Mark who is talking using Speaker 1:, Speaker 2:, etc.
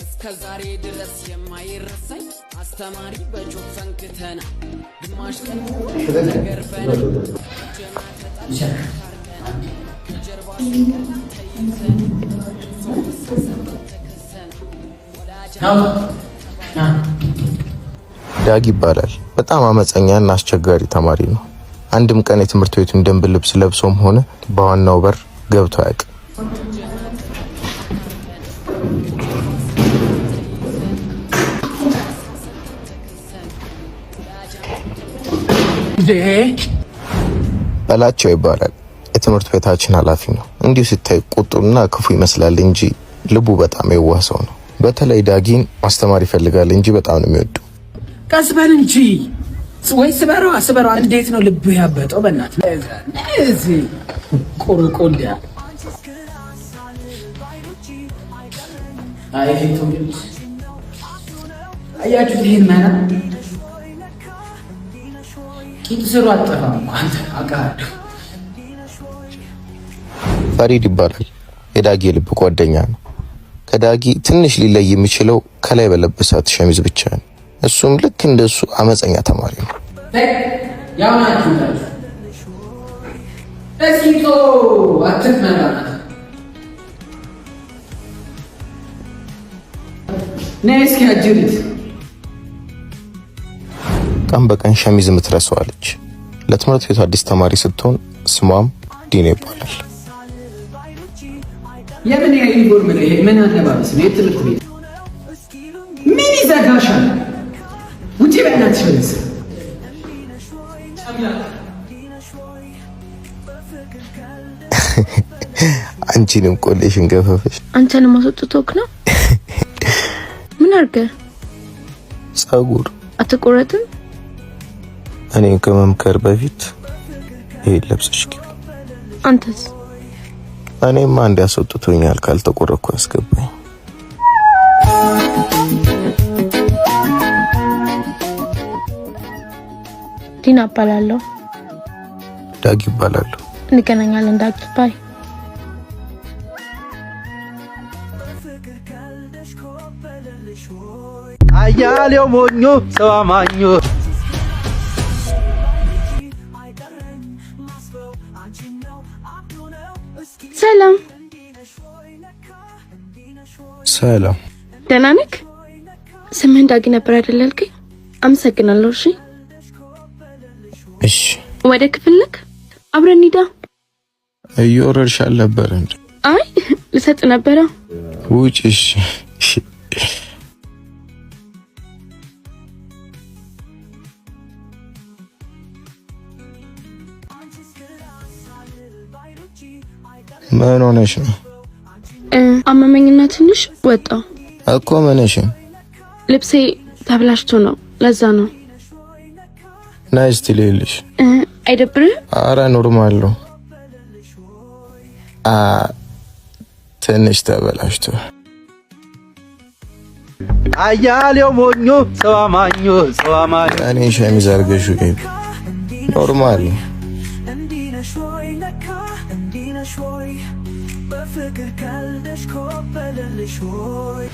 Speaker 1: እስከ ዛሬ ድረስ የማይረሳኝ አስተማሪ በጮክ ፈንክተና ግማሽ ቀን ተገርፈን ከጀርባ ተይዘን ተከሰን
Speaker 2: ዳጊ ይባላል። በጣም አመፀኛ እና አስቸጋሪ ተማሪ ነው። አንድም ቀን የትምህርት ቤቱን ደንብ ልብስ ለብሶም ሆነ በዋናው በር ገብቶ አያውቅም። በላቸው ይባላል። የትምህርት ቤታችን ኃላፊ ነው። እንዲሁ ሲታይ ቁጡና ክፉ ይመስላል እንጂ ልቡ በጣም የዋህ ሰው ነው። በተለይ ዳጊን ማስተማር ይፈልጋል እንጂ በጣም ነው የሚወዱ።
Speaker 3: ቀስ በል እንጂ ወይ ስበረዋ ስበረዋ። እንዴት ነው ልብህ ያበጠው? በእናትህ እዚህ ቁርቁንዳ። አይ ትውልድ አያችሁት? ይሄን መና ቂጥ ስሩ አጠፋም እኮ አንተ አውቃለሁ።
Speaker 2: ፈሪድ ይባላል። የዳጊ የልብ ጓደኛ ነው። ከዳጊ ትንሽ ሊለይ የሚችለው ከላይ በለበሳት ሸሚዝ ብቻ ነው። እሱም ልክ እንደሱ አመፀኛ ተማሪ ነው።
Speaker 3: ያው ናችሁ እስኪ አትመና ነይ እስኪ አጅሪት።
Speaker 2: ቀን በቀን ሸሚዝ የምትረሳዋለች። ለትምህርት ቤቱ አዲስ ተማሪ ስትሆን ስሟም ዲና ይባላል።
Speaker 3: የምን ዩኒፎርም ነው ይሄ? ምን አለባበስ ነው? የትምህርት ቤት ምን ይዘጋሻል? ውጪ በእናትሽ ወደዚህ።
Speaker 2: አንቺንም ቆሌሽን ገፈፈሽ።
Speaker 4: አንተንም አስወጥቶክ ነው? ምን አድርገህ?
Speaker 2: ጸጉር
Speaker 4: አትቆረጥም?
Speaker 2: እኔን ከመምከር በፊት ይሄን ለብሰሽ ግቢ።
Speaker 4: አንተስ?
Speaker 2: እኔማ እንዲያስወጥቶኛል ካልተቆረኩ ያስገባኝ።
Speaker 4: ዲና እባላለሁ።
Speaker 2: ዳጊ ይባላለሁ።
Speaker 4: እንገናኛለን ዳጊ። Bye።
Speaker 5: አያሌው ሞኞ ሰው አማኞ።
Speaker 4: ሰላም።
Speaker 2: ሰላም።
Speaker 4: ደህና ነህ? ስምህን ዳጊ ነበር አይደል ያልከኝ? አመሰግናለሁ። እሺ
Speaker 2: እሺ።
Speaker 4: ወደ ክፍል ነህ? አብረን እንሂዳ።
Speaker 2: እየወረድሽ አልነበር እንዴ?
Speaker 4: አይ ልሰጥ ነበረ።
Speaker 2: ውጭ። እሺ። ምን ሆነሽ ነው?
Speaker 4: አመመኝና ትንሽ ወጣሁ።
Speaker 2: እኮ ምንሽ?
Speaker 4: ልብሴ ተብላሽቶ ነው፣ ለዛ ነው።
Speaker 2: ነይ እስቲ ልይልሽ።
Speaker 4: አይደብርህም?
Speaker 2: አረ normal ነው። ትንሽ ተበላሽቶ።
Speaker 5: አያሌው ሞኞ ሰው አማኞ ሰው አማኞ።
Speaker 2: እኔ ሸሚዝ አድርገሽ normal ነው።
Speaker 1: በፍቅር ቀልደሽ ኮበለልሽ ሆይ።